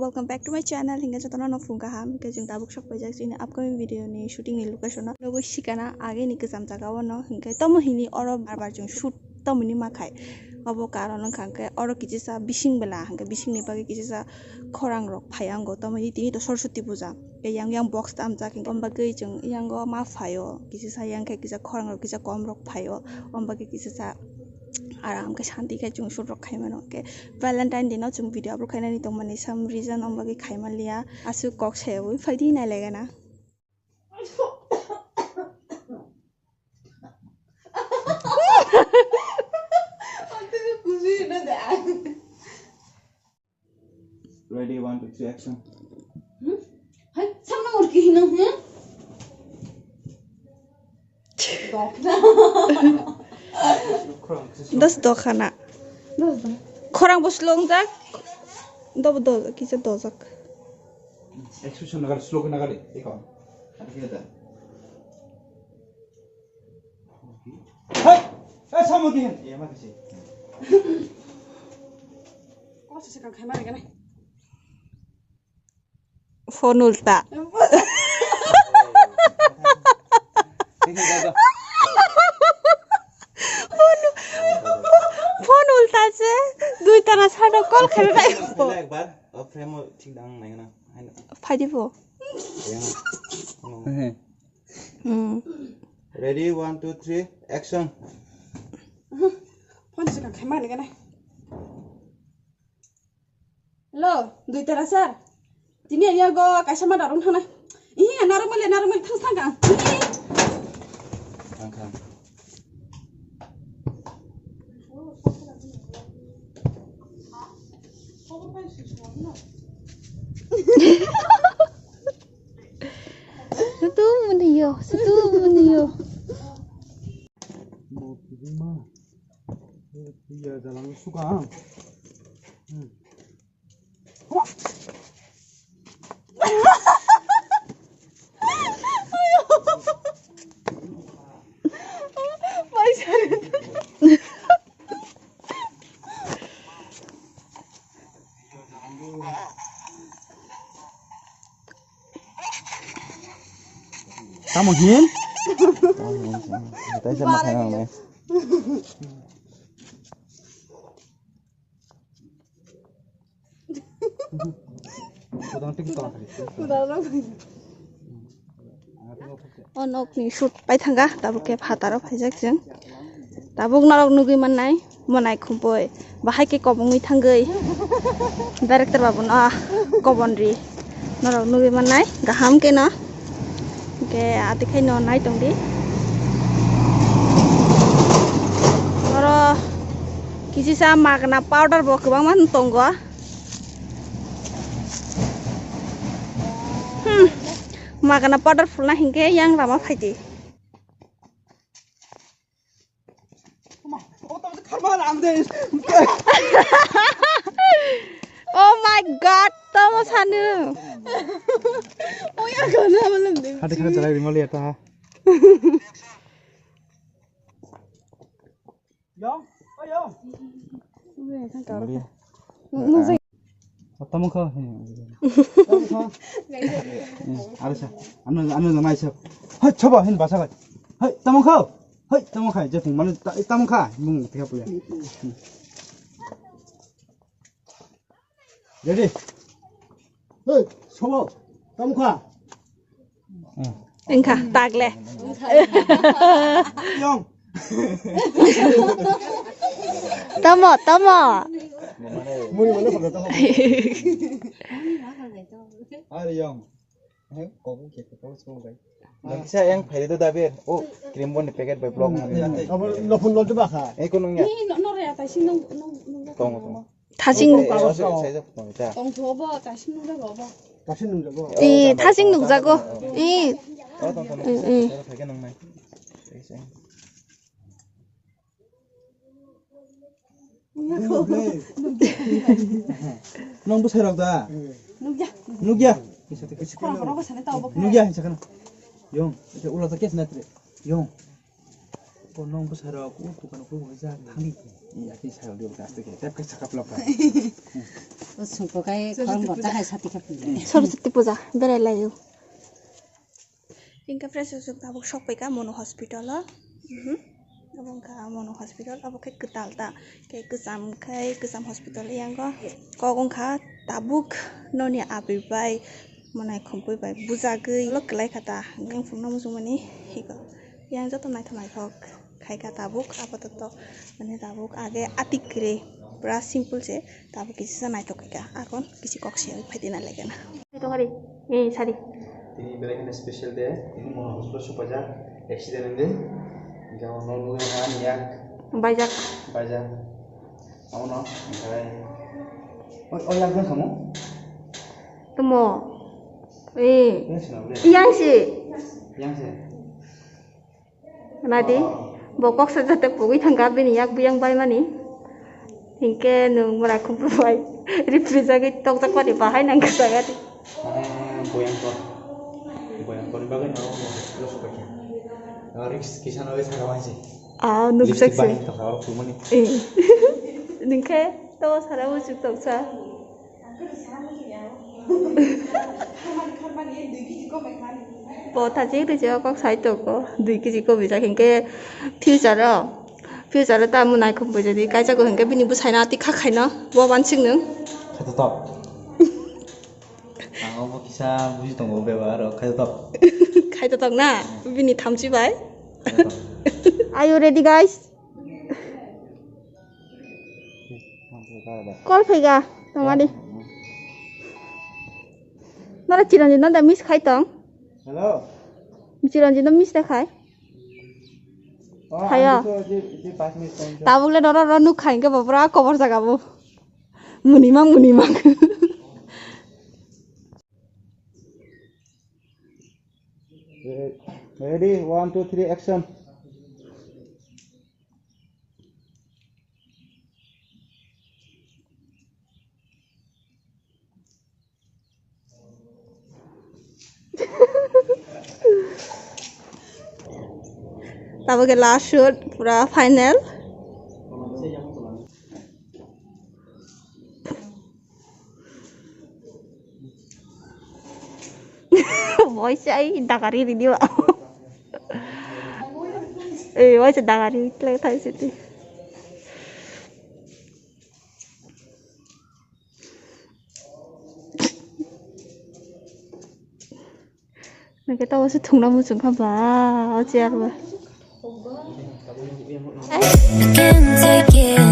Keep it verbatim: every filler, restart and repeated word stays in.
Welcome back to my channel. Hingke jotono no phung kaham. Hingke jwng tabuk sok paijak chini upcoming video ni shooting ni location no. Nogo sikana age ni kwcham jaga o no. Hingke tomo hini oro bar bar jwng shoot tomo ni ma khai. Obo karon wngkha hingke oro kichisa bising bela hingke bising ni bagwi kichisa khorang rok phai ango. Tomo ni tini to Saraswati puja. Ke yang yang box tam jak hingke om bagwi jwng yang o ma phai o. Kichisa yang khe kisa khorang rok kisa kom rok phai o. Om bagwi kichisa aram khe shanti khe chwng shoot rok khai mano. Khe Valentine day no chwng video upload khainani tongmani some reason om bagwi khai manliya. Aswk kok sayawi phaidi nai laigana. Ready, one, two, three, action. Hmm? Hai, samna urki hino, hmm? Dokna. Das dokhana. Das do. Khorang bo slongjak. Dobo do, kisa dojak. Expression nagar, slow nagar, ikon. Ada kita. Hai! Hai, samo dihin. Iya, makasih. Kok sesekang khai mari kanai. Phone ulta. Phone, phone ulta se dui tara sano call khai bai. Ekbar, o frame o thik dang nai na. Phai di bo. Yang. Hmm. Ready, one, two, three, action. Phone se kang khaima ni gana. Hello, dui tara sir. Tini ani yago kaisa ma darung thana. Ihi, narung mali, narung mali thang thang kang. Thang thang. Sutu muni yo, sutu muni yo. Iya, jalan suka. Hmm. Tamo hin? Tamo hin, tamo hin. Tei se makhai nang nai. Kodang tik tong. O nokni shoot pai thanga, tabuk khe phataro phaijak chwng. Tabuk norok nugwi mannai, monai khumpui, bahai khe kobongwi thangwi. Director babu no kobon ri. Norok nugwi mannai, kaham khe no. Hingke ati khai no nai tongdi. Oro kisisa magna powder bo kwbangma tongo. Hmm. Magana powder phulna hinkhe yang lama phaidi. Oh my God, tamo sanu. Hadi khana jalai rimali eta ha. Yong, oh yong. Tamo kha. Tamo kha. Arsa, ano ano nai sa. Hai chaba hin basa kai. Hai tamo kha. Hai tamo kha. Je phung mane tamo kha. Mung tiga puya. Ready? Hey, sobo, tamo kha. Engkha, tagle. Yong. Tamo, tamo. Muri mana pada tamo. Are yong. He, kobo ke kobo sobo gai. Kisa yang phaide da ber. O, cream bon ni packet bai block. Abo lopun lol tu bakha. Ei kono ya. Ni no no re atai si nung nung nung. Tong tong. Thasing. Tongthobo, thasing nungjago. Thasing nungjago. Eh, thasing nungjago. Eh. Eh, eh. Nang bwsai rok da? Nukya. Nukya. Nukya hinsa kana. Yong, ita ula ta kes na tre. Yong. Nong bwsarok o dukan khe bo jak thangdi. Iya, ki sarok di bwkha aste khe tep khe sakap lok. O sungko kai khorang bo ta hai sati khe pili. Saraswati puja berai laio. Hingke fresh wngkha tabuk sok paikha Monu hospital o. Mhm. Abo wngkha Monu hospital, abo khe kwtal ta. Khe kwcham khai kwcham hospital yango. Kok wngkha tabuk noni abui bai mwnai khumpui bai bujagwi lo kwlai kha ta. Yang phunukno muchungmani hiko. Yang joto naithok naithok khai kha tabuk apatoto. Mane tabuk age atik kwrwi pura simple se. Tabuk kisa naithok kha, akon kisi kok se phai dina lagana. Ito hari, eh, sari. Tini belai kheno special day, tini Monu hospital supajak, accident wngwi. Hingke o notebook wngkha ani yak. Baijak. Baijak. Abono, onkhe, o, o yak wngkha mo? Tamo. Eh. Yang sina ble? Yang si. Yang si. Nadi, bo kok sa jate pugui thangkha bini yak buyang bai mani. Hingke nwng mwnai khumpu bai riprijagwi tokjak mani bahai nang kwchagadi. Mane boyangkor, boyangkorni bagwi no hospital sopaikha. Risk kisa no sakha waise. Ah, nukjak se. Lipstick bai tokha o pumani. Eh. Ningkhe to sara ujuk toksa. Bo thajik rijak kok sai tongo, dui kg kobijak hinkhe future o, future o ta mwnai khum bujadi kaijago hinkhe bini bwsaino ati kha khaino bo wansuk nwng. Khaito tok. Ang obo kisa buji tongo bebak aro khaito tok. Khaito tok na bini thamchi bai. Khaito tok. Are you ready, guys? Call phaiga, tongmani. Nara Chiranjit no da miss khai tong? Hello. Chiranjit no miss da khai? Oh, Khayo. Ang to je, je five minutes time. Tabuk le noro ro nuk khai ke bobra kobor jaga bo. Munima, munima. Re-, ready, one, two, three, action. Tabuk ke last shoot, pura final. Waisa ai dagari rini wa. Eh, waisa dagari tlai thai siti. Nake tawo se thungna muchung kha ba, o chair ba. I can't take it